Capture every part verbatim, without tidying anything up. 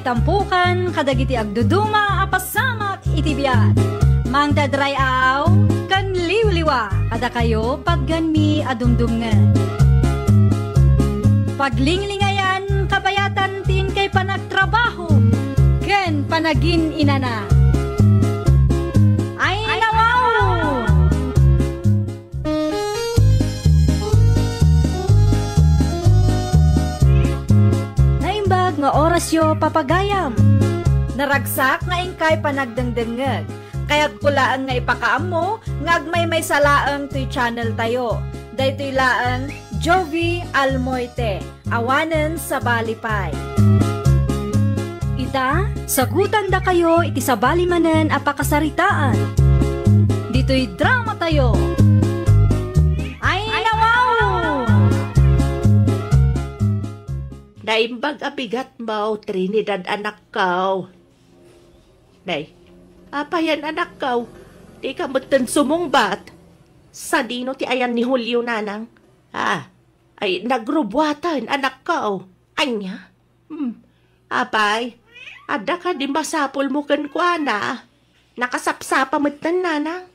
Tampukan kadagiti agduduma a pasamak iti biag. Mangted ray-aw ken liwliwa kadakayo patgenmi a dumdumngeg. Paglinglingayan kabayatan ti inkay panagtrabaho ken panagin-inana. Ay, nawaw! Naimbag nga orasyo, papagayam. Naragsak nga inkay panagdengdengngeg. Kayatko laeng nga ipakaammo nga agmaymaysa laeng toy channel tayo. Daytoy laeng Jovi Almoite. Awanen sabali pay. Ita, sagutandakayo iti sabali manen a pakasaritaan. Ditoy drama tayo. Ay, nawaw! Naimbag a bigat mo, Trinidad, anakko. Nay, apayan, anakko? Di ka metten sumungbat. Sadino ti ayan ni Julio, nanang? Ah, Ay, nagrubuatan, anakko. Ania? Hmm. Apay, adda kadi masapulmo kenkuana? Nakasapsapa metten, nanang?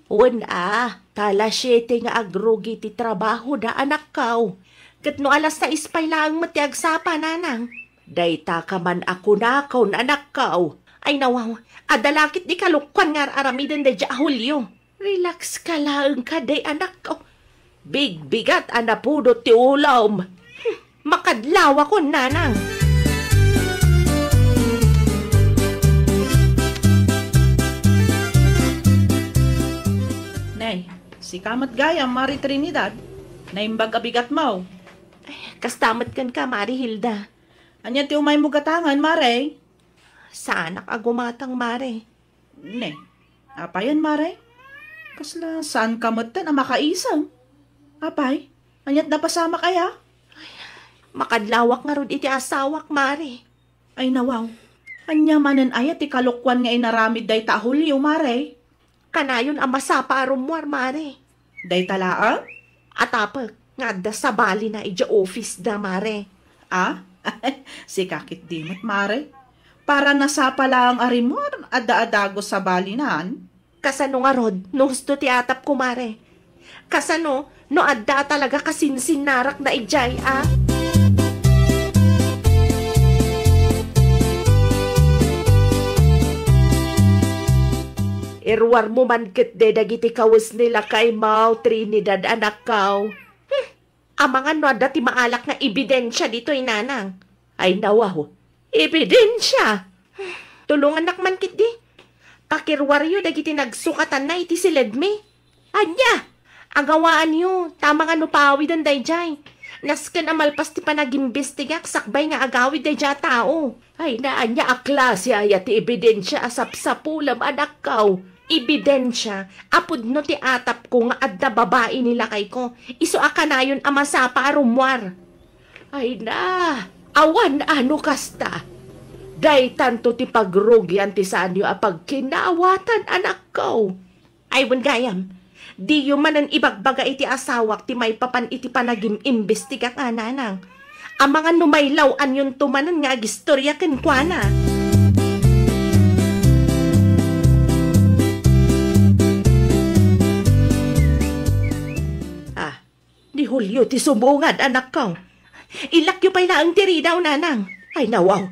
Wen a, ta alas siete nga agrugi ti trabahoda, anakko. Ket no alas sais pay laeng met ti agsapa, nanang? Dayta ka man a kunakon, anakko. Ay, nawaw, adda la ket di kalukkuan nga ar-aramiden daydiay a Julio. Relax ka laeng kadi, anakko. Bigbigat a napudot ti ulom. Hmm, makadlawakon, nanang. Nay, sika met gayam, Mari Trinidad. Naimbag a bigatmo. Ay, kasta met kenka, Mari Hilda. Ania ti umaymo gatangen, Mari? Saanak a gumatang, Mari. Ne, apayen, Mare? Kasla saanka metten a makaisem? Apay, aniat napasamak aya? Makadlawak ngarud iti asawak, Mare. Ay, nawaw. Ania manen aya ti kalokuan nga inaramid dayta a Julio, Mare? Kanayon a masapa a rummuar, Mare. Dayta laeng? Atapek nga adda sabalina idiay office da, Mare. Ah? Sika ketdi met, Mare. Para nasapa laeng a rimmuar, adda a dagus sabalinan. Kasano ngarud no husto ti atapko, Mare? Kasano no adda a talaga kasinsinnarakna idiay, a? Iruarmo man ketdi dagiti kawes ni lakaymo, Trinidad, anakko. Hmm, amangan no adda ti maalak nga ebidensia ditoy, nanang. Ay, nawaw. Ebidensia! Tulongannak man ketdi. Pakiruaryo dagiti nagsukatanna iti siledmi. Ania? Agawaanyo, ta amangan no paawiden daydiay. Nasken a malpas ti panagimbestigak sakbay nga agawid daydiay a tao. Ay, na, ania a klase aya ti ebidensia a sapsapulem, anakko? Ebidensia a pudno ti atapko nga adda babai ni lakayko, isu a kanayon a masapa a rummuar. Ay na, awan a no kasta. Daytanto ti pagrugian ti saanyo a pagkinawatan, anakko. Ay, wen gayam, diyo manen ibagbaga iti asawak ti maipapan iti panagim-imbestigak a, nanang. Amangan no mailaw-anyonto manen nga agistorya kenkuana. Ah, ni Julio ti sumungad, anakko. Ilakyo pay laeng ti ridaw, nanang. Ay, nawaw.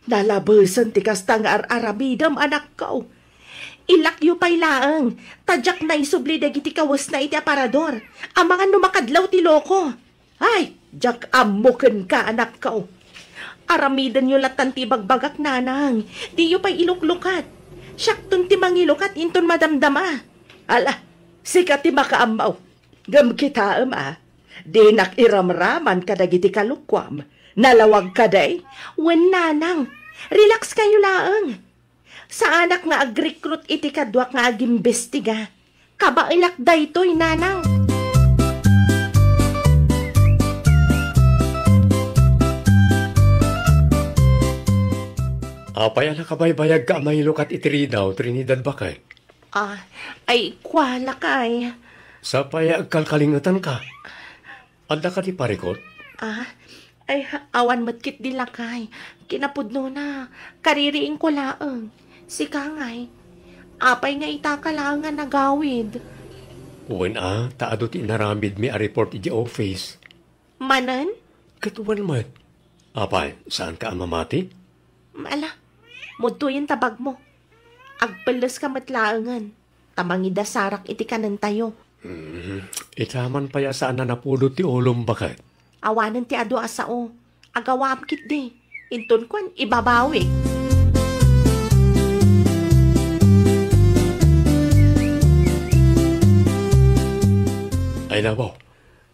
Nalabesen ti kasta nga ar-aramidem, anakko. Ilakyo pay laeng, ta diak naisubli dagiti kawesna iti aparador. Amangan no makadlaw ti loko. Ay, diak ammo kenka, anakko. Aramidenyo latan ti ibagbagak, nanang. Diyo pay iluklukat. Siakton ti mangilukat inton madamdama. Ala, sika ti makaammo. Ngem kitaem a, dinak iramraman kadagiti kalokuam. Nalawag kadi? Wen, nanang. Relax kayo laeng. Saanak nga agrekrut iti kaduak nga agimbestiga. Kabaelak daytoy, nanang. Apay a nakabaybayagka a mangilukat iti ridaw, Trinidad, baket? Ah, ay, kua lakay. Sapay a agkalkalingetanka. Adda kadi parikut? Ah, Ay, awan met ketdi, lakay. Kinapudnona, kaririingko laeng. Sika ngay, apay nga itaka laeng a nagawid? Wen a, ta adu ti inaramidmi a report idiay office. Manen? Ket wen met. Apay, saanka a mamati? Ala, mudtoyen ta bagmo. Agpelleska met laengen, ta mangidasarak iti kanentayo. Hmm, ita man pay a saan a napudot ti ulom, baket. Awanen ti adu a sao. Agawam ketdi. Inton kuan, ibabawik. Ay, nabaw.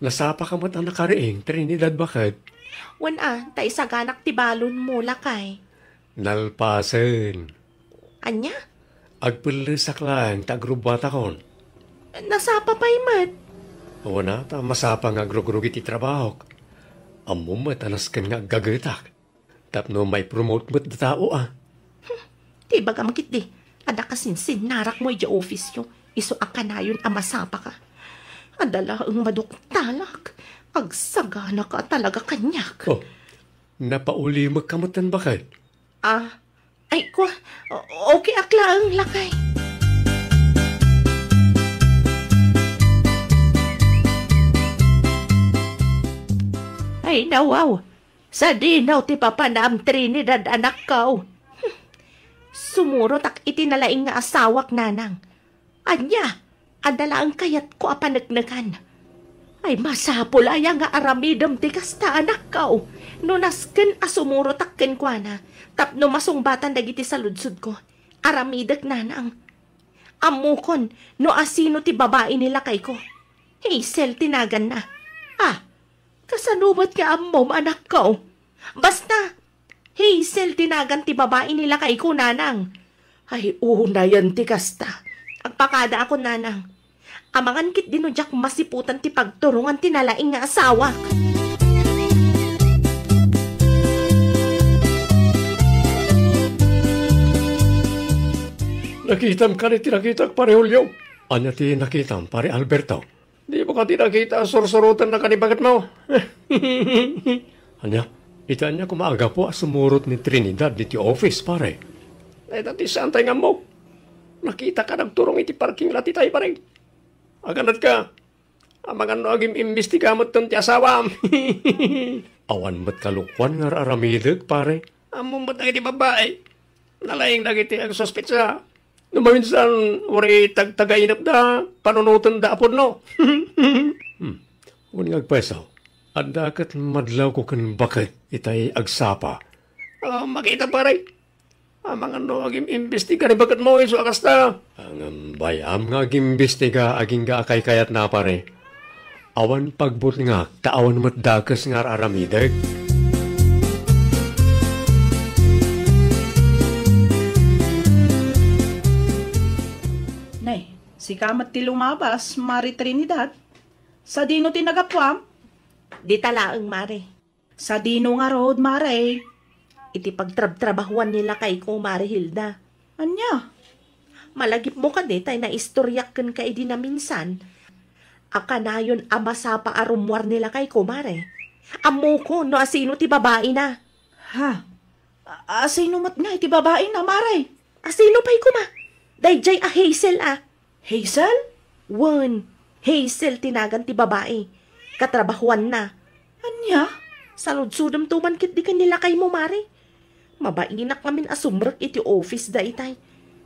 Nasapaka met a nakariing, Trinidad, baket? Wen a, ta isaganak ti balonmo, lakay. Nalpasen. Ania? Agpellesak laeng ta agrubbuatakon. Nasapa pay met. Wen a, ta masapa nga agrugrugi ti trabahok. Ammom met a nasken nga aggagetak. Tapno maipromote met da tao a. Hmm, ti ibagam ketdi, adda kasinsinnarakmo idiay office-yo, isu a kanayon a masapaka. Adda laeng maduktalak, agsaganaka talaga kaniak. Oh, napaulimekka metten, baket? Ah, ay, kua, o-, okay ak laeng, lakay. Ay, nawaw. Sadino ti papanam, Trinidad, anakko? Hmm. Sumurotak iti nalaing nga asawak, nanang. Ania, adda laeng kayatko a paneknekan. Ay, masapul aya nga aramidem ti kasta, anakko? No nasken a sumurotak kenkuana, tapno masungbatan dagiti saludsodko, aramidek, nanang. Ammokon no asino ti babai ni lakayko. Hazel ti naganna. Ah, kasano met nga ammom, anakko? Basta, Hazel ti nagan ti babai ni lakayko, nanang. Ay, unayen ti kasta. Agpakadaakon, nanang. Amangan ketdi no diak masiputan ti pagturongan ti nalaing nga asawak. Nakitam kadi ti nakitak, Pare Julio? Ania ti nakitam, Pare Alberto? Dimo kadi nakita a sursurotenna kadi baketmo? Ania? Iti ania koma a gapu a sumurot ni Trinidad ditoy office, pare? Dayta ti saantay nga ammok. Nakitaka nagturong iti parking lot itay, pare. Aganatka, amangan no agim-imbestiga metten ti asawam. Awan met kalokoan nga ar-aramidek, pare. Ammom met dagiti babbai. Nalaing dagiti agsuspetsa. No maminsan, uray tagtagainepda, panunotenda a pudno. Hmm. Wen nga agpayso, adda ket madlawko ken baket itay agsapa. Ah, makita, pare. Amangan no agim-imbestiga ni baketmo isu a kasta. Ngem bay-am nga agim-imbestiga agingga a kaykayatna, pare. Awan pagbutngak ta awan met dakes nga ar-aramidek. Nay, sika met ti lumabas, Mare Trinidad. Sadino ti nagapuam? Dita laeng, Mare. Sadino ngarud, Mare? Iti pagtrabtrabahuan ni lakayko, Mare Hilda. Ania? Malagipmo kadi tay naistoriak kenka idi naminsan a kanayon a masapa a rummuar ni lakayko, Mare. Ammokon no asino ti babaina. Ha? A-, asino met nga iti babaina, Mare? Asino pay koma? Daydiay a Hazel a. Hazel? Wen, Hazel ti nagan ti babai. Katrabahuanna. Ania? Saludsodemto man ketdi ken ni lakaymo, Mare. Mabainak ngamin a sumrek iti office da itay.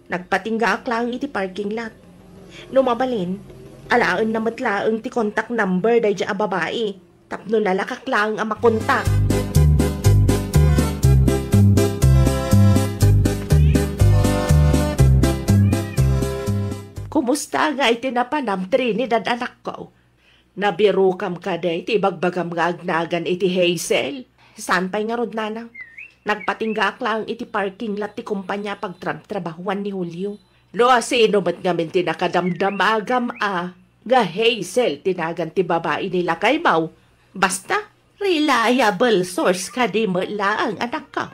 Nagpatinggaak laeng iti parking lot. No mabalin, alaenna met laeng ti contact number daydiay a babai. Tapno nalakak laeng a makontak. Kumusta ngay ti napanam, Trinidad, anakko? Nabirokam kadi ti ibagbagam nga agnagan iti Hazel? Saan pay ngarud, nanang? Nagpatinggaak laeng iti parking lot ti kumpania pagtrabtrabahuan ni Julio. No asino met ngamin ti nakadamdamagam a nga Hazel ti nagan ti babai ni lakaymo? Basta, reliable source kadi met laeng, anakko.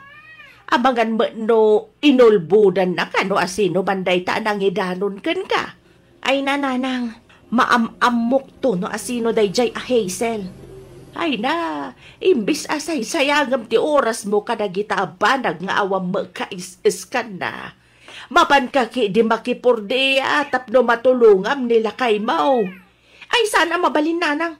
Amangan met no inulbodannaka no asino man dayta a nangidanon kenka. Ay, nanang, maam-ammokto no asino daydiay a Hazel. Ay na, imbis a saysayangem ti orasmo kadagita a banag nga awan makais-iskanna, mapanka ketdi makipurdia tapno matulongam ni lakaymo. Ay, saan a mabalin, nanang.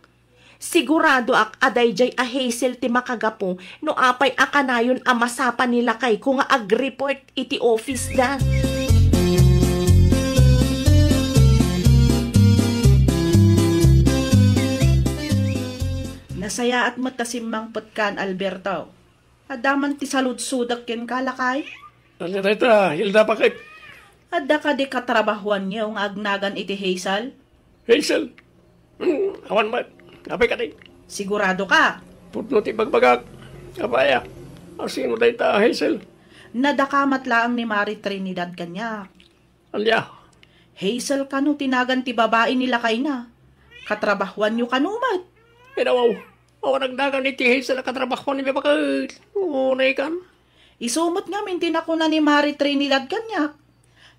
Siguradoak a daydiay a Hazel ti makagapu no apay a kanayon a masapa ni lakayko nga agreport iti office da. Nasayaat met ta simmangpetkan, Alberto. Adda man ti saludsodek kenka, lakay? Ania dayta, Hilda, baket? Adda kadi katrabahuanyo nga agnagan iti Hazel? Hazel? Hmm, awan met. Apay kadi? Sigurado ka? Pudno ti bagbagak. Apay a? Asino dayta, Hazel? Nadakamat laeng ni Mari Trinidad kaniak. Ania? Hazel kano ti nagan ti babai ni lakayna. Katrabahuanyo kano met? Ay, nawaw. Awan agnagan iti Hazel a katrabahuan ni baket. Unay kan. Isu met ngamin ti nakuna ni Mari Trinidad kaniak.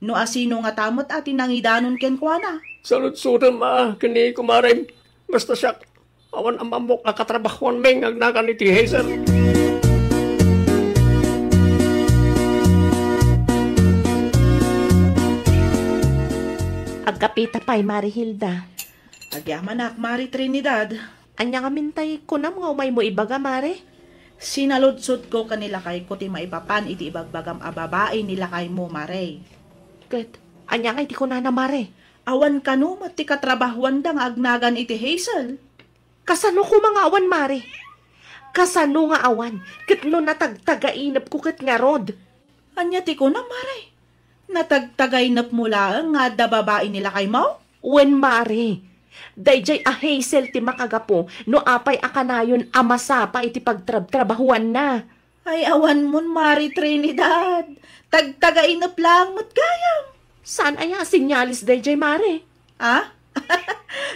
No asino ngata met a ti nangidanon kenkuana. Saludsodem a ken ni kumarem. Basta siak, awan am-ammok a katrabahuanmi nga agnagan iti Hazel. Agkapita pay, Mari Hilda. Agyamanak, Mari Trinidad. Ania ngamin tay kunam nga umaymo ibaga, Mare? Sinaludsodko ken ni lakayko ti maipapan iti ibagbagam a babai ni lakaymo, Mare. Ket ania ngay ti kunana, Mare? Awan kano met ti katrabahuanda nga agnagan iti Hazel. Kasano koma nga awan, Mare? Kasano nga awan? Ket no natagtagainepko ket ngarud? Ania ti kunam, Mare? Natagtagainepmo laeng nga adda babai ni lakaymo? Wen, Mare. Daydiay a Hazel ti makagapu no apay a kanayon a masapa iti pagtrabtrabahuanna. Ay, awanmon, Mare Trinidad. Tagtagainep laeng met gayam. Saan aya a senyales daydiay, Mare? Ah?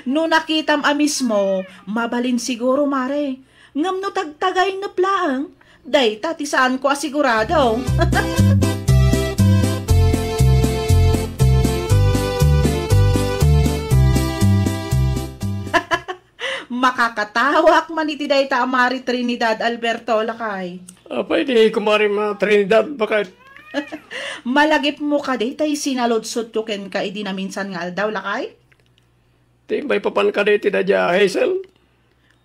No nakitam a mismo, mabalin siguro, Mare. Ngem no tagtagainep laeng, dayta ti saanko a sigurado. Makakatawak man iti dayta a Mari Trinidad, Alberto, lakay. Apay di kumari ma Trinidad, baket? Malagipmo kadi tay sinaludsodko kenka idi naminsan nga aldaw, lakay? Ti maipapan kadi ti daydiay a Hazel?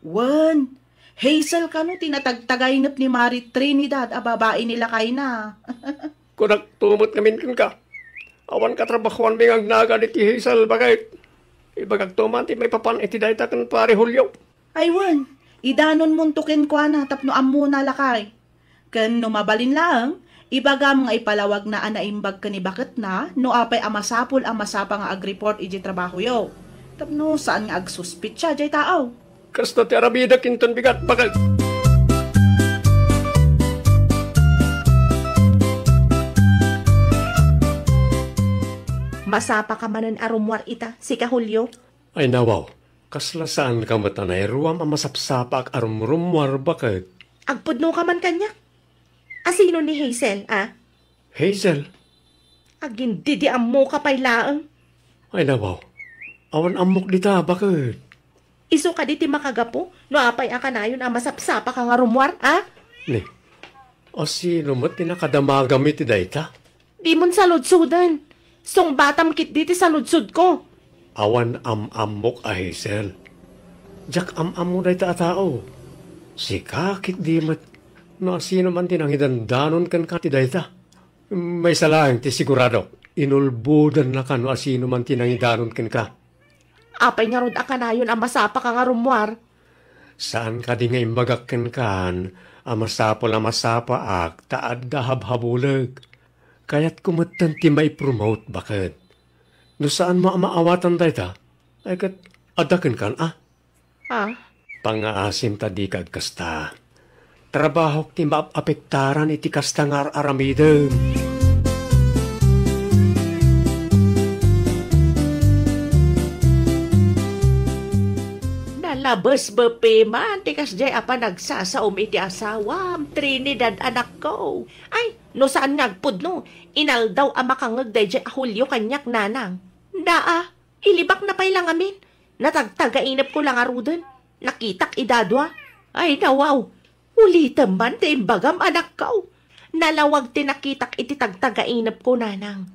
Wen, Hazel kano ti natagtagainep ni Mari Trinidad a babai ni lakayna. Kunakto met ngamin kenka, awan katrabahuanmi nga agnagan iti Hazel, baket? Ibagakto man ti maipapan iti dayta ken Pare Julio. Ay wen, idanonmonto kenkuana tapno ammona, lakay. Ken no mabalin laeng, ibagam nga ipalawagna a naimbag ken ni baketna no apay a masapul a masapa nga agreport idiay trabahoyo. Tapno saan nga agsuspetsa diay tao. Kasta ti aramidek inton bigat, baket. Masapa ka manen a rummuar ita, sika, Julio? Ay, nawaw, kasla saan ka met a nairuam a masapsapaak a rumrummuar, baket? Agpudno ka man kaniak. Asino ni Hazel, a? Hazel? Agindidiammo ka pay laeng. Ay, nawaw, awan ammok dita, baket? Isu kadi ti makagapu no apay a kanayon a masapsapa ka nga rummuar, a? Ni, asino met ti nakadamagam iti dayta? Dimon saludsoden. Sungbatam ketdi ti saludsodko. Awan am-ammok a Hazel. Diak am-ammo dayta a tao. Sika ketdi met no asino man ti nangidandanon kenka ti dayta. Maysa laeng ti siguradok, inulbodennaka no asino man ti nangidanon kenka. Apay ngarud a kanayon a masapaka nga rummuar? Saan kadi nga imbagak kenkan a masapul a masapaak ta adda habhabulek? Kayatko metten ti maipromote, baket. No saanmo a maawatan dayta, ay ket adda kenkan, a? A? Pangngaasim ta dika agkasta. Trabahok ti maap-apektaran iti kasta nga ar-aramidem. Nalabes bepe man ti kasdiay a panagsasaom iti asawam, Trinidad, anakko. Ay, no saan nga agpudno, inaldaw a makangngeg daydiay a Julio kaniak, nanang. Daa, ilibakna pay la ngamin. Natagtagainepko la ngaruden. Nakitak ida dua. Ay, nawaw! Ulitem man ti imbagam, anakko. Nalawag ti nakitak iti tagtagainepko, nanang.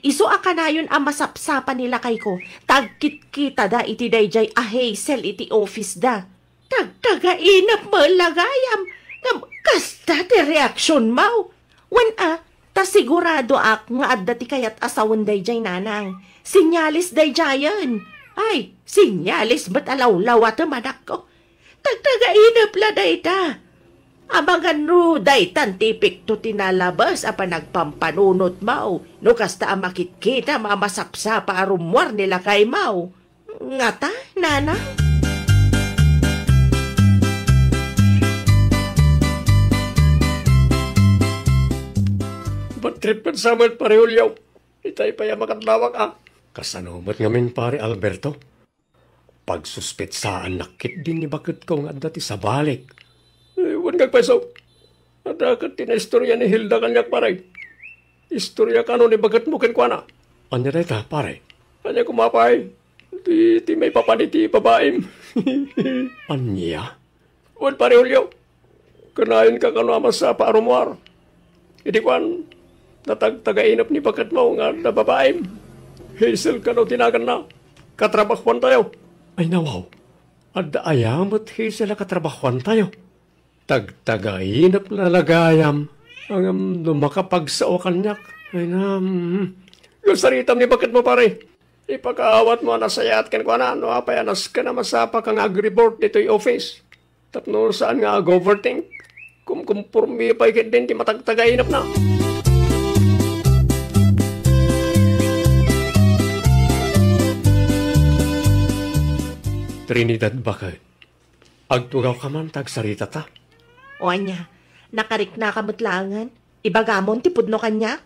Isu a kanayon a masapsapa ni lakayko, ta agkitkitada iti daydiay a Hazel iti office da. Tagtagainep met la gayam, ngem kasta ti reaksionmo. Wen a, ta siguradoak nga adda ti kayat a sawen daydiay, nanang. Senyales daydiayen. Ay, senyales met a lawlawatem, anakko. Tagtagainep la dayta. Amangan no daytan ti epekto ti nalabes a panagpampanunotmo, no kasta a makitkitam a masapsapa a rummuar ni lakaymo. Ngata, nana? Bad trip ken samet, Pare Julio. Itay pay a makadlawak, a. Kasano met ngamin, Pare Alberto? Pagsuspetsaannak ketdin ni baketko nga adda ti sabali. Eh, wen nga agpayso. Adda ket ti naistorya ni Hilda kaniak, pare. Istorya kano ni baketmo kenkuana. Ania dayta, pare? Ania koma pay? Ti, ti maipapan iti babaim. Ania? Wen, Pare Julio, kanayonka kano a masapa a rummuar. Idi kuan, natagtagainep ni baketmo nga adda babaim. Hazel kano ti naganna. Katrabahuantayo. Ay, nawaw. Adda aya met Hazel a katrabahuantayo? Tagtagainep la gayam. Ngem no makapagsao kaniak, ay na, mm. Saritam ni baketmo, pare. Ipakaawatmo a nasayaat kenkuana no apay a nasken a masapaka nga ag-report ditoy office. Tapno saan nga ag-overthink. Kumkumpormi pay ketdin ti matagtagainepna. Trinidad, baket. Agtugawka man ta agsaritata. O ania, nakariknaka met laengen? Ibagamon ti pudno kaniak?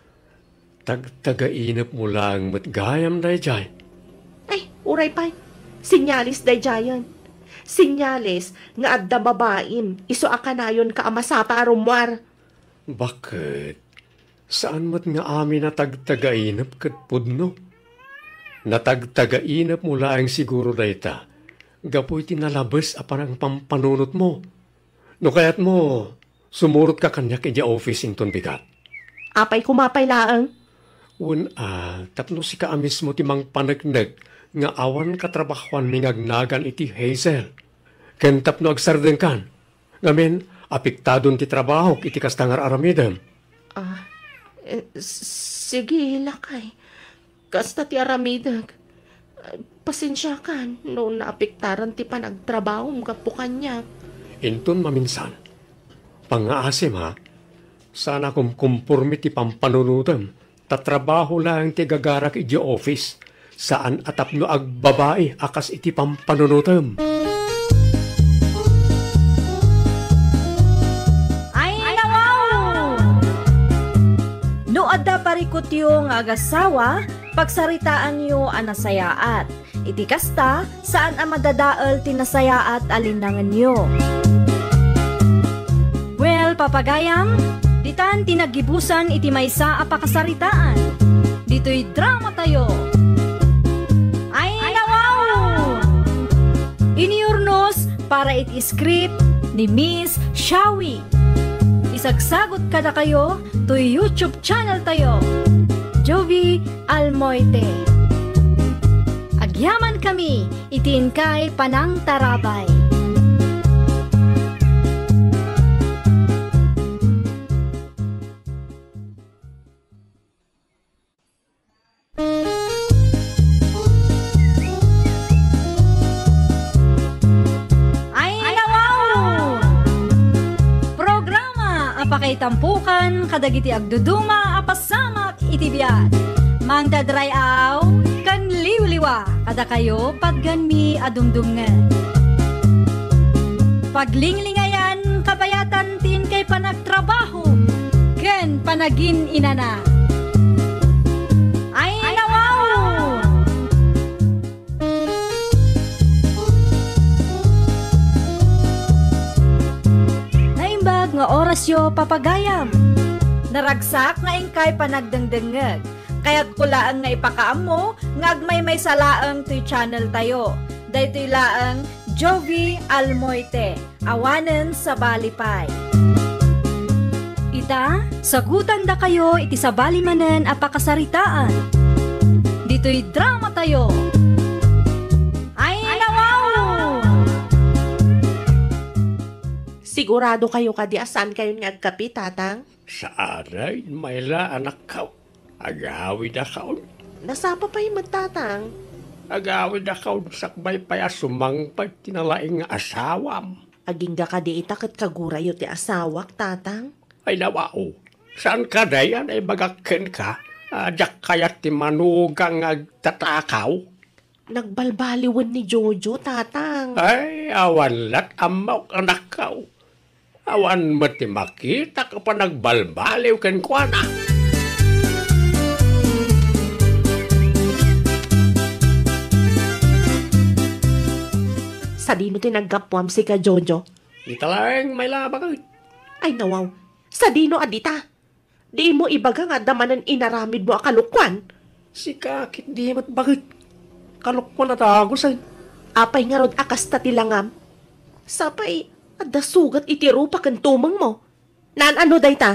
Tagtagainepmo laeng met gayam daydiay. Ay, uray pay. Senyales daydiayen. Senyales nga adda babaim, isu a kanayonka a masapa a rummuar. Baket, saan met nga amin a tagtagainep ket pudno. Natagtagainepmo laeng siguro dayta gapu iti nalabes a panangpampanunotmo. No kayatmo, sumurotka kaniak idiay office inton bigat. Apay koma pay laeng? Wen a, tapno sika a mismo ti mangpaneknek nga awan katrabahuanmi nga agnagan iti Hazel. Ken tapno agsardengkan, ngamin, apektadon ti trabahok iti kasta nga ar-aramidem. Ah, eh, s-, sige, lakay. Kasta ti aramidek. Pasensiakan no naapektaran ti panagtrabahom gapu kaniak. Inton maminsan, pangngaasim, ha? Saan a kumkumpormi ti pampanunotem, ta trabaho laeng ti agagarak idiay office, saan a tapno agbabai a kas iti pampanunotem. Ay, nawaw! No adda parikutyo nga agasawa, pagsaritaanyo a nasayaat. Iti kasta, saan a madadael ti nasayaat a linnangenyo. Well, papagayam, ditan ti naggibusan iti maysa a pakasaritaan. Ditoy dramatayo. Ay, nawaw! Inurnos para iti script ni Miss Shawi. Isagsagot kadakayo toy YouTube channel tayo, Jovie Almoite. Agyamankami iti inkay panangtarabay. Ay, nawaw! Programa a pakaitampokan kadagiti agduduma a pasamak iti biag. Mangdadray-aw ken liwliwa kadakayo patgenmi a dumdumngeg. Paglinglingayan kabayatan ti inkay panagtrabaho ken panagin-inana. Ay, nawaw! Naimbag nga orasyo, papagayam. Naragsak nga inkay panagdengdengngeg. Kayatko laeng nga ipakaammo nga agmaymaysa laeng toy channel tayo. Daytoy laeng Jovi Almoite, awanen sabali pay. Ita, sagutandakayo iti sabali manen a pakasaritaan. Ditoy dramatayo. Ay, nawaw! Sigurado kayo kadi a saan kayon nga agkapi, Tatang? Saan ay, mayla, anakko. Agawidakon. Nasapa pay met, Tatang? Agawidakon sakbay pay a sumangpet ti nalaing nga asawam. Agingga kadi ita ket kagurayo ti asawak, Tatang? Ay, nawaw. Saan kadi a naibagak kenka a diak kayat ti manugang nga agtatakaw? Nagbalbaliwen ni Jojo, Tatang. Ay, awan lat ammok, anakko. Awan met ti makitak a panagbalbaliw kenkuana. Sadino ti naggapuam sika, Jojo? Dita laeng, mayla, baket. Ay, nawaw. Sadino a dita? Dimo ibaga nga adda manen inaramidmo a kalokuan? Sika ket di met baket. Kalokuan a dagusen. Apay ngarud a kasta ti langam? Sapay, adda sugat iti rupa ken tumengmo. Naan-ano dayta?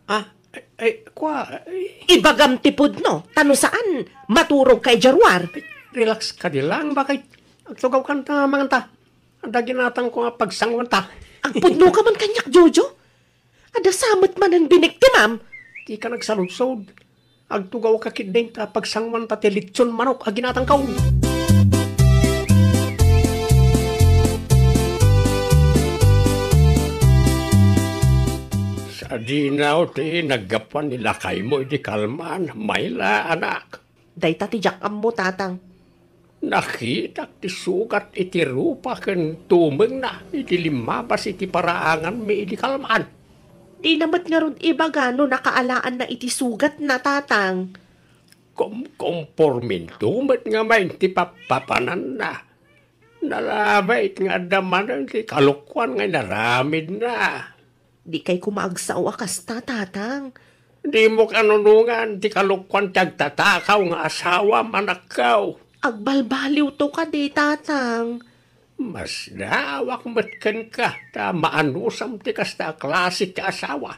Ah, ay, ay, kua, ay. Ibagam ti pudno, ta no saan, maturogka idiay ruar. Ay, relax kadi lang, baket. Agtugawkan ta, manganta. Adda ginatangko nga pagsanguanta. Agpudnoka man kaniak, Jojo. Adda sa met manen biniktimam. Dika nagsaludsod. Agtugawka ketdin ta pagsanguanta ti litson manok a ginatangko. Sadino ti naggapuan ni lakaymo idi kalman, mayla, anak? Dayta ti diak ammo, Tatang. Nakitak ti sugat iti rupa ken tumengna idi limmabas iti paraanganmi idi kalman. Dina met ngarud ibaga no nakaalaanna iti sugatna, Tatang. Komkomporminto met ngamin ti pappapananna. Nalabit nga adda manen ti kalokuan nga inaramidna. Dikay koma agsao a kasta, Tatang. Dimo kanunongan ti kalokuan ti agtatakaw nga asawam, anakko. Agbalbaliwto kadi, Tatang. Masdaawak met kenka ta maanusam ti kasta a klase ti asawa.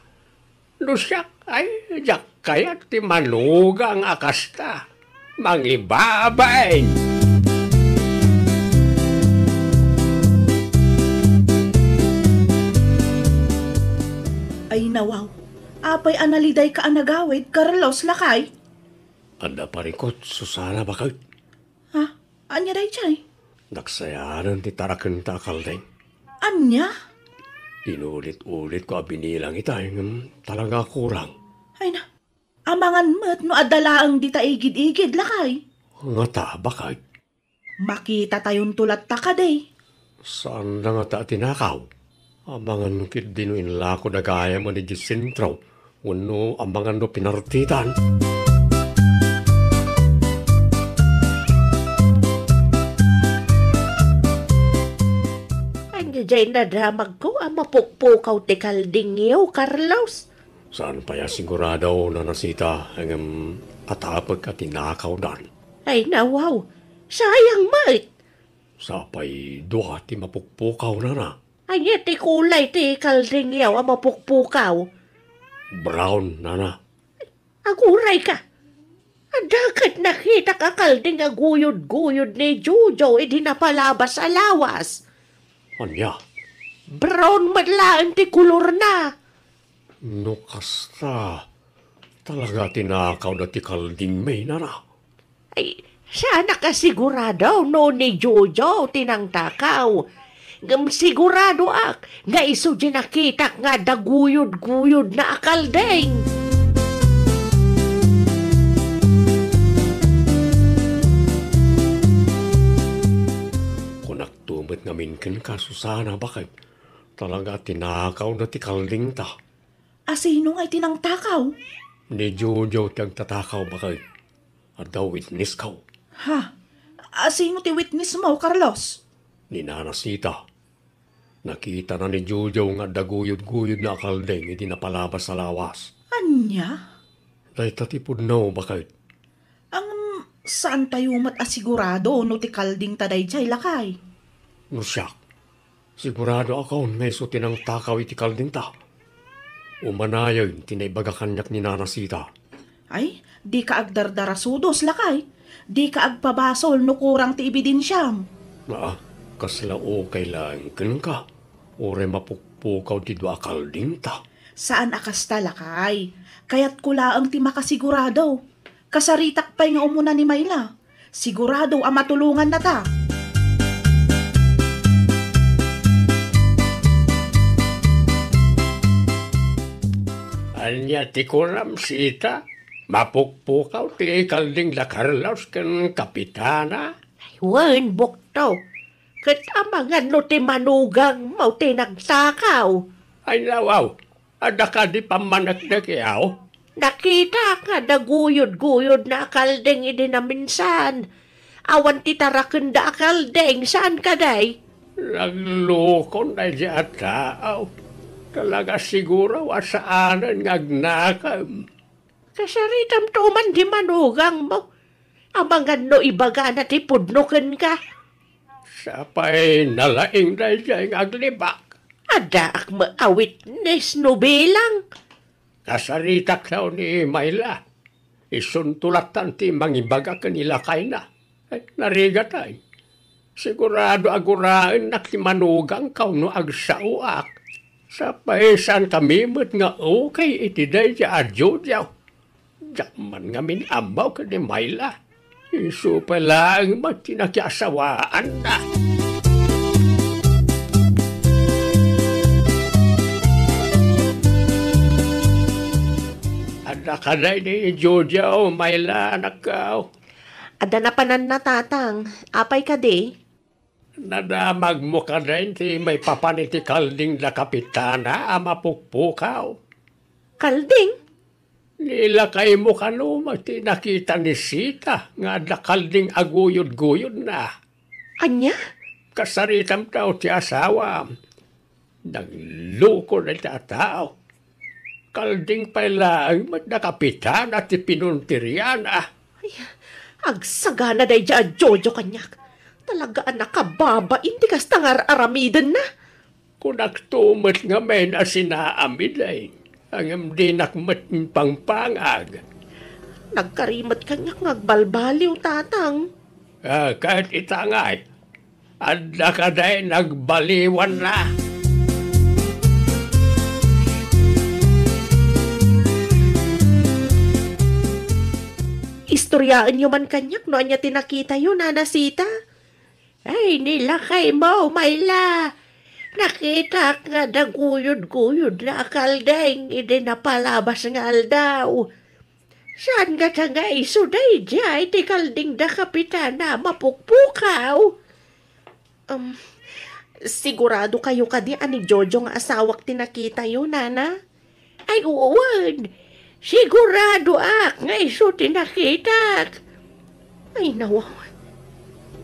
No siak, ay, diak kayat ti manugang a kasta. Mangibabain! Ay, nawaw. Apay a nalidayka a nagawid, Carlos, lakay? Adda parikut, Susana, baket. Ha? Ania daydiay? Naksayaanen ti tarakenta a kalding. Ania? Inulit-ulitko a binilang ita, ngem talaga a kurang. Ay na, amangan met no adda laeng dita igid-igid, lakay. Ngata, baket? Makitatayonto latta kadi. Saanda ngata a tinakaw? Amangan ketdi no inlako da gayamen idiay sentro wenno amangan no pinartitan. Ania diay nadamagko a mapukpukaw ti kaldingyo, Carlos? Saan pay a sigurado, Nana Sita, ngem atapek a tinakawdan. Ay, nawaw. Sayang met. Sapay dua ti mapukpukaw, Nana. Ania ti kulay ti kaldingyo a mapukpukaw? Brown, Nana. Agurayka. Adda ket nakitak a kalding a guyod-guyod ni Jojo idi napalabas a lawas. Ania? Brown met laeng ti kolorna. No kasta, talaga tinakawda ti kaldingmi, Nana. Ay, saanak a sigurado no ni Jojo ti nangtakaw. Ngem siguradoak nga isu ti nakitak nga adda guyod-guyodna a kalding. Kunak tumet ngamin kenka, Susana, baket. Talaga tinakawda ti kaldingta. Asino ngay ti nangtakaw? Ni Jojo ti agtatakaw, baket. Adda witnessko. Ha? Asino ti witnessmo, Carlos? Ni Nana Sita. Nakitana ni Jojo nga adda guyod-guyodna a kalding idi napalabas a lawas. Ania? Dayta ti pudno, baket. Ngem, saantayo met a sigurado no ti kaldingta daydiay, lakay. No siak, siguradoakon nga isu ti nangtakaw iti kaldingta. Umanayen ti naibaga kaniak ni Nana Sita. Ay, dika agdardarasudos, lakay. Dika agpabasol no kurang ti ebidensiam. Aa, kasla ukay laeng kenka. Uray mapukpukaw ti dua a kaldingta. Saan a kasta, lakay. Kayatko laeng ti makasigurado. Kasaritak pay nga umuna ni Mayla. Sigurado a matulongannata. Ania ti kunam, Sita? Mapukpukaw ti kalding da Carlos ken Kapitana? Ay, wen, bukto. Ket amangan no ti manugangmo ti nagtakaw? Ay, nawaw. Adda kadi pammaneknek, yaw? Nakitak nga adda guyod-guyodna a kalding idi naminsan. Awan ti tarakenda a kalding, saan kadi? Naglukon daydi a tao. Talaga siguro a saanen nga agnakem. Kasaritamto man di manugangmo. Amangan no ibagana ti pudno kenka. Sapay nalaing daydiay nga aglibak. Addaak met a witness no bilang. Kasaritak law ni Mayla. Isunto lattan ti mangibaga ken ni lakayna. Ay, narigatay. Sigurado a guraennak ti manugangko no agsaoak. Sapay saankami met nga ukay iti daydiay a diodiaw. Diak man ngamin ammo ken ni Mayla. Isu pay laeng met ti nakiasawaanna. Adda kadi ni Jojo, Mayla, anakko? Adda napananna, Tatang. Apay kadi? Nadamagmo kadi ti maipapan iti kalding da Kapitana a mapukpukaw? Kalding? Ni lakaymo kano met ti nakita ni Sita nga adda kalding a guyod-guyodna? Ania? Kasaritam daw ti asawam. Nagluko dayta a tao. Kalding pay laeng met da Kapitana ti pinuntirina. Ay, agsagana daydiay a Jojo kaniak. Talaga a nakababain ti kasta nga ar-aramidenna. Kunakto met ngamin a sinaamid, ay, ngem dinak met impangpangag. Nagkari met kaniak nga agbalbaliw, Tatang. Ah, ket ita ngay, adda kadi nagbaliwanna? Istoryaenyo man kaniak no ania ti nakitayo, Nana Sita. Ay, ni lakaymo, Mayla. Nakitak nga adda guyod-guyodna a kalding idi napalabas nga aldaw. Saan ngata nga isu daydiay ti kalding da Kapitana a mapukpukaw? Um, sigurado kayo kadi a ni Jojo nga asawak ti nakitayo, Nana? Ay, wen. Siguradoak nga isu ti nakitak. Ay, nawaw.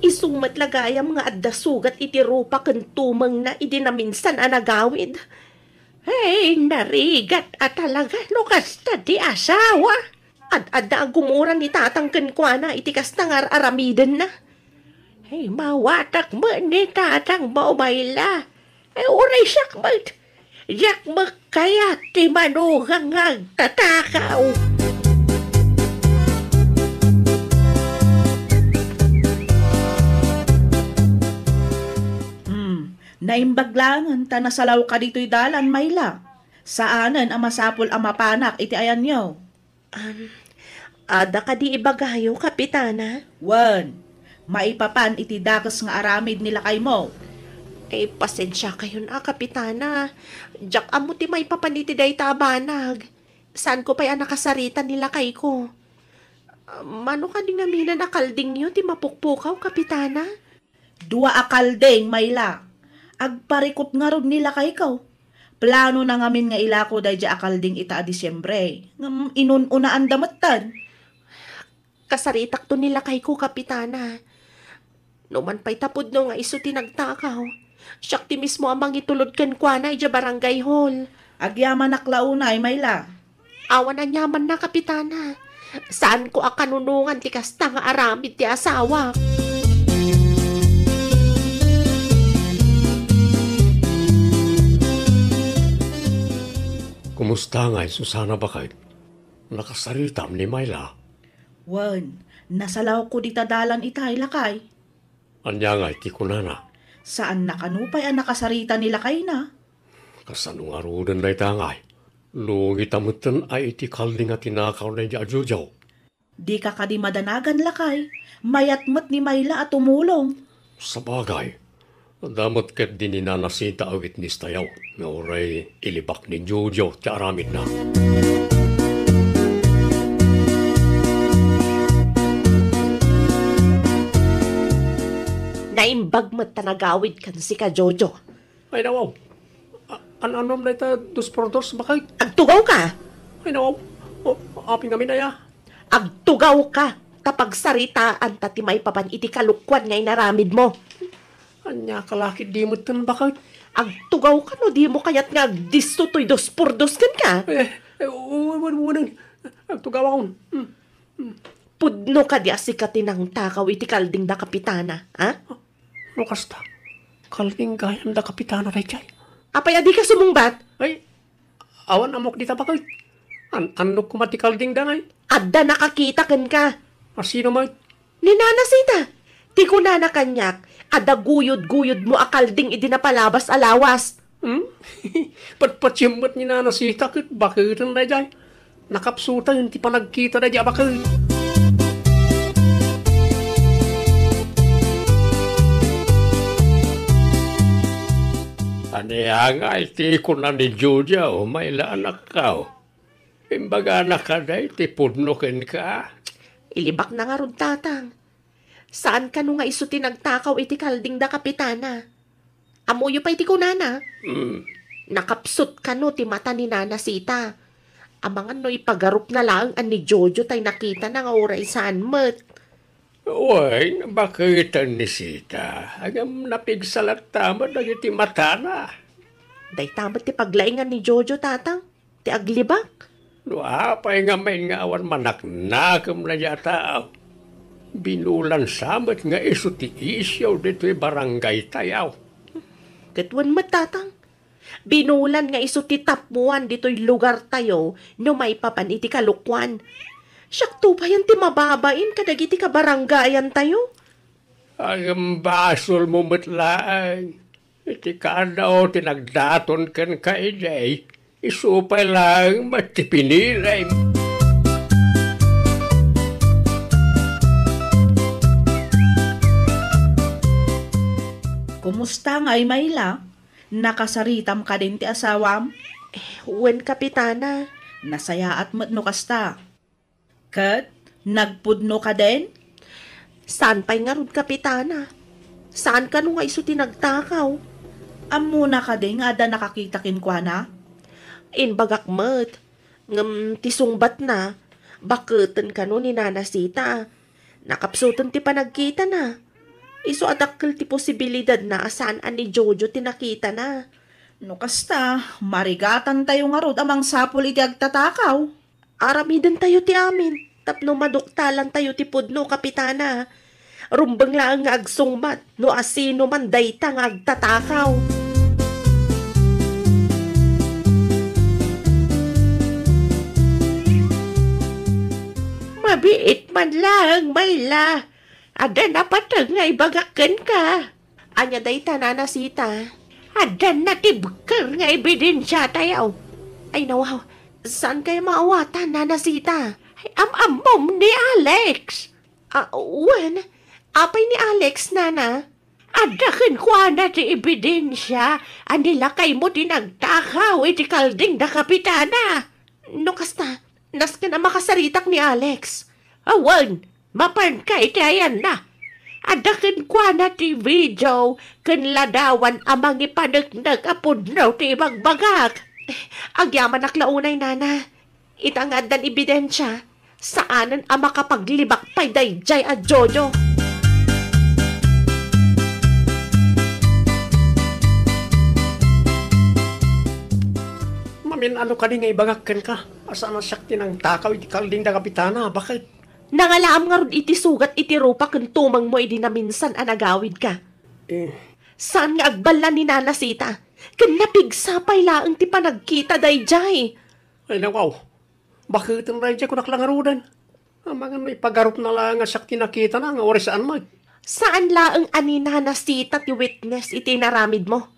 Isu met la gayam nga adda sugat iti rupa ken tumengna idi naminsan a nagawid. Ay, narigat a talaga no kasta ti asawa. Ad-adda a gumura ni Tatang kenkuana iti kasta nga ar-aramidenna. Ay, mawatak met ni Tatang, Mayla. Ay, uray siak met. Diak met kayat ti manugang nga agtatakaw. Hmm, naimbag laengen ta nasalawka ditoy dalan, Mayla. Saanen a masapul a mapanak iti ayanyo. Um, adda kadi ibagayo, Kapitana? Wen, maipapan iti dakes nga aramid ni lakaymo. Eh, pasensiakayon a, Kapitana. Diak ammo ti maipapan iti dayta a banag. Saanko pay a nakasarita ni lakayko. Mano kadi ngaminen a kaldingyo ti mapukpukaw, Kapitana? Dua a kalding, Mayla. Agparikut ngarud ni lakayko. Planona ngamin nga ilako daydiay a kalding ita a Disiembre. Ngem inun-unaanda metten. Kasaritakto ni lakayko, Kapitana. Numan pay ta pudno nga isu ti nagtakaw, siak ti mismo a mangitulod kenkuana idiay barangay hall. Agyamanak la unay, Mayla. Awan aniamanna, Kapitana. Saanko a kanunongan ti kasta nga aramid ti asawak. Kumusta ngay, Susana, baket? Nakasaritam ni Myla? Wen, nasalawko dita dalan itay, lakay. Ania ngay ti kunana? Saanna kano pay a nakasarita ni lakayna. Kasano ngaruden dayta ngay? Lugita metten a iti kalding a tinakaw daydi a Jojo. Dika kadi madanagan, lakay. Mayat met ni Myla a tumulong. Sabagay, adda met ketdi ni Nana Sita a witness tayo, nga uray ilibak ni Jojo ti aramidna. Naimbag met ta nagawid ken sika, Jojo. Ay, nawaw. A-, an-, annom dayta dos por dos, baket? Agtugawka! Ay, nawaw. O, apin ngamin aya? Agtugawka, ta pagsaritaanta ti maipapan iti kalokuan nga inaramidmo. Ania ka la ketdi metten, baket? Agtugawka no dimo kayat nga agdisso toy dos por dos kenka. Eh, eh, u-, u-, u-, u-, agtugawakon. Hmm. Pudno kadi a sika ti nangtakaw iti kalding da Kapitana, ha? No kasta, kalding gayam da Kapitana daydiay. Apay a dika sumungbat? Ay, awan ammok dita, baket. An-, annok koma ti kalding da ngay. Adda nakakita kenka. A sino met? Ni Nana Sita. Ti kunana kaniak, adda guyod-guyodmo a kalding idi napalabas a lawas. Hmm? Patpatiem met ni Nana Sita ket baketen daydiay. Nakapsutan ti panagkita daydiay a baket. Ania ngay ti kuna ni Jojo, Myla, anakko? Imbagana kadi ti pudno kenka? Ilibakna ngarud, Tatang. Saan kano nga isu ti nagtakaw iti kalding da Kapitana? Ammoyo pay ti kunana? Mm. Nakapsut kano ti mata ni Nana Sita. Amangan no ipagarupna laeng a ni Jojo tay nakitana nga uray saan met. Wen, baketen ni Sita. Ngem napigsa latta met dagiti matana. Dayta met ti paglaingan ni Jojo, Tatang. ti aglibak. No apay ngamin nga awan manaknakemna a tao, binulan sa met nga isu ti isyu ditoy barangay tayo. Ket wen met, Tatang, binulan nga isu ti tappuan ditoy lugar tayo no maipapan iti kalokuan. Siakto payen ti mababain kadagiti kabarangayan tayo. Agbasolmo met laeng. Iti kaano ti nagdaton kenka idiay, isu pay laeng met ti pinilim. Kumusta ngay, Myla? Nakasaritam kadin ti asawam? Eh, wen, Kapitana. Nasayaat met no kasta. Ket nagpudno kadin? Saan pay ngarud, Kapitana. Saan kano nga isu ti nagtakaw. Ammona kadi nga adda nakakita kenkuana? Imbagak met. Ngem ti sungbatna, baketen kano ni Nana Sita. Nakapsuten ti panagkitana. Isu a dakkel ti posibilidadna a saan a ni Jojo ti nakitana. No kasta, marigatantayo ngarud a mangsapul iti agtatakaw. Aramidentayo ti amin tapno maduktalantayo ti pudno, Kapitana. Rumbeng laeng nga agsungbat no asino man dayta nga agtatakaw. Mabiit man laeng, Myla. Adda napateg nga ibagak kenka. Ania dayta, Nana Sita? Adda natibker nga ebidensiatayo. Ay, nawaw. Saan kayo maawatan, Nana Sita? Ay, am-ammom ni Alex. Ah, wen, apay ni Alex, Nana? Adda kenkuana ti ebidensia a ni lakaymo ti nagtakaw iti kalding da Kapitana. No kasta, nasken a makasaritak ni Alex. Awan, mapanka iti ayanna. Adda kenkuana ti video ken ladawan a mangipaneknek a pudno ti ibagbagak. Agyamanak la unay, Nana. Ita nga addan ebidensia, saanen a makapaglibak pay daydiay a Jojo. Mamin-ano kadi nga ibagak kenka a saan a siak ti nangtakaw iti kalding da Kapitana, baket? Nangalaam ngarud iti sugat iti rupa ken tumengmo idi naminsan a nagawidka. Eh. Saan nga agballa ni Nana Sita, ken napigsa pay laeng ti panagkita daydiay. Ay, nawaw. Baketen daydiay kunak la ngaruden. Amangan no ipagarupna laeng a siak ti nakitana nga uray saan met. Saan laeng a ni Nana Sita ti witness iti inaramidmo?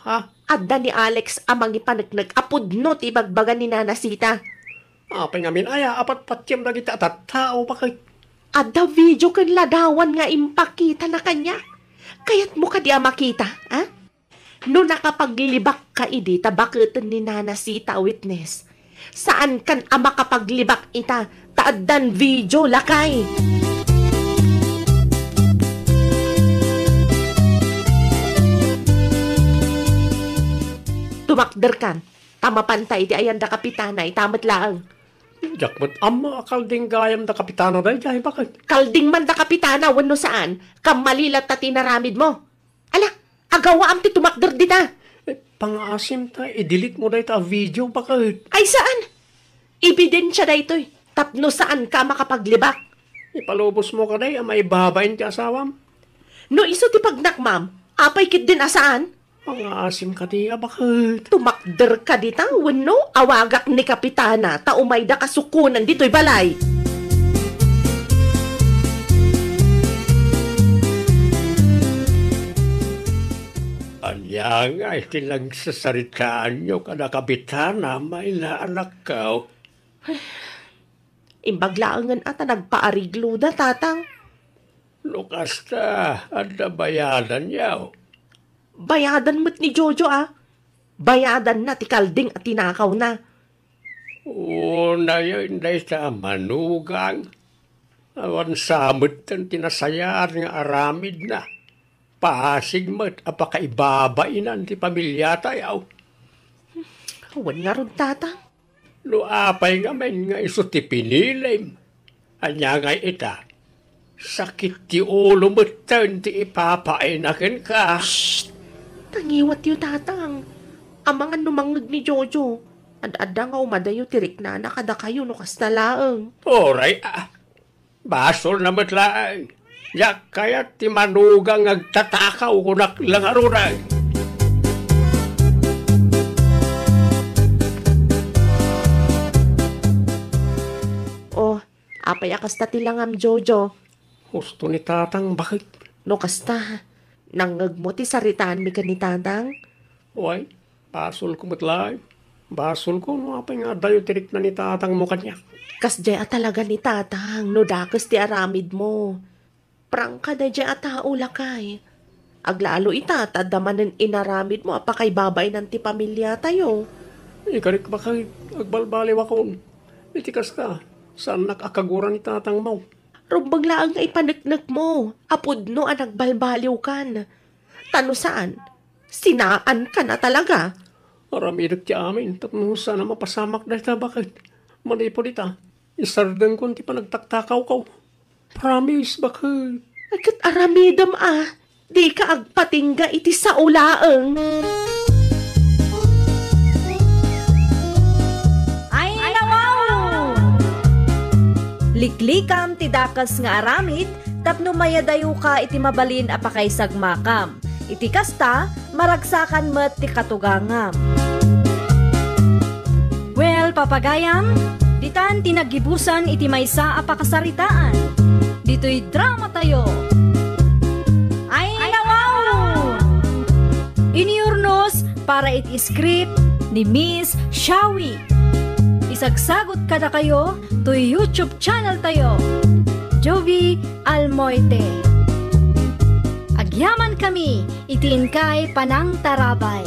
Ha? Adda ni Alex a mangipaneknek a pudno ti ibagbaga ni Nana Sita. Apay ngamin aya a patpatiem dagiti a tattao, baket? Adda video ken ladawan nga impakitana kaniak. Kayatmo kadi a makita, a? No nakapaglibakka idi ta baketen ni Nana Sita a witness, saankan a makapaglibak ita ta addan video, lakay. Tumakderkan, ta mapanta iti ayan da Kapitana, ita met laeng. Diak met ammo a kalding gayam da Kapitana daydiay, baket? Kalding man da Kapitana wenno saan, kammali latta ti inaramidmo. Ala, agawaam ti tumakder dita. Eh, pangaasim ta i-delete mo dayta a video, baket? Ay, saan? Ebidensia daytoy tapno saanka a makapaglibak. Ipalubos mo kadi a maibabain ti asawam? No isu ti pagnakmam, apay ketdin a saan? Pangaasim kadi a baket? Tumakder ka dita wenno awagak ni Kapitana ta umayda kasukonan ditoy balay. Ania ngay ti nagsasaritaanyo kada Kapitana, maila anakko? Imbag laengen a ta nagpaarigloda, Tatang. No kasta, adda bayadanyo? Bayadan met ni Jojo, a. Bayadanna ti kalding a tinakawna. Unayen dayta a manugang. Awan sa metten ti nasayaat nga aramidna. Pasig met a pakaibabainan ti pamiliatayo. Awan ngarud, Tatang. No apay ngamin nga isu ti pinilim, ania ngay ita? Sakit ti ulo metten ti ipapaayna kenka. Shh! Tangiwatyo, Tatang. Amangan no mangngeg ni Jojo. Ad-adda nga umadayo ti riknana kadakayo no kasta laeng. Uray, a. Basolna met laeng. Diak kayat ti manugang nga agtatakaw, kunak la ngaruden. Oh, apay a kasta ti langam, Jojo? Husto ni Tatang, baket? No kasta, nangngegmo ti saritaanmi ken ni Tatang? Uy, basolko met laeng. Basolko no apay nga adayo ti rikna ni Tatangmo kaniak. Kasdiay a talaga ni Tatang no dakes ti aramidmo. Prangka daydiay a tao, lakay. Aglalo ita ta adda manen inaramidmo a pakaibabainan ti pamiliatayo. Ikarik, baket, agbalbaliwakon. Iti kasta, saannak a kaguran ni Tatangmo. Rumbeng laeng nga ipaneknekmo a pudno a nagbalbaliwkan. Ta no saan, sinaankan a talaga. Aramidek ti amin tapno saan a mapasamak dayta, baket. Manipud ita, isardengkon ti panagtaktakawko. Promise, baket. Ay, ket aramidem a, dika agpatingga iti sao laeng. Ay, nawaw! Liklikam ti dakes nga aramid tapno mayadayoka iti mabalin a pakaisagmakam. Iti kasta, maragsakan met ti katugangam. Well, papagayam, ditan ti naggibusan iti maysa a pakasaritaan. Ditoy dramatayo. Ay, nawaw! Inyurnos para iti script ni Miss Shawi. Isagsagot kadakayo toy YouTube channel tayo, Jovi Almoite. Agyaman kami iti inkay panangtarabay.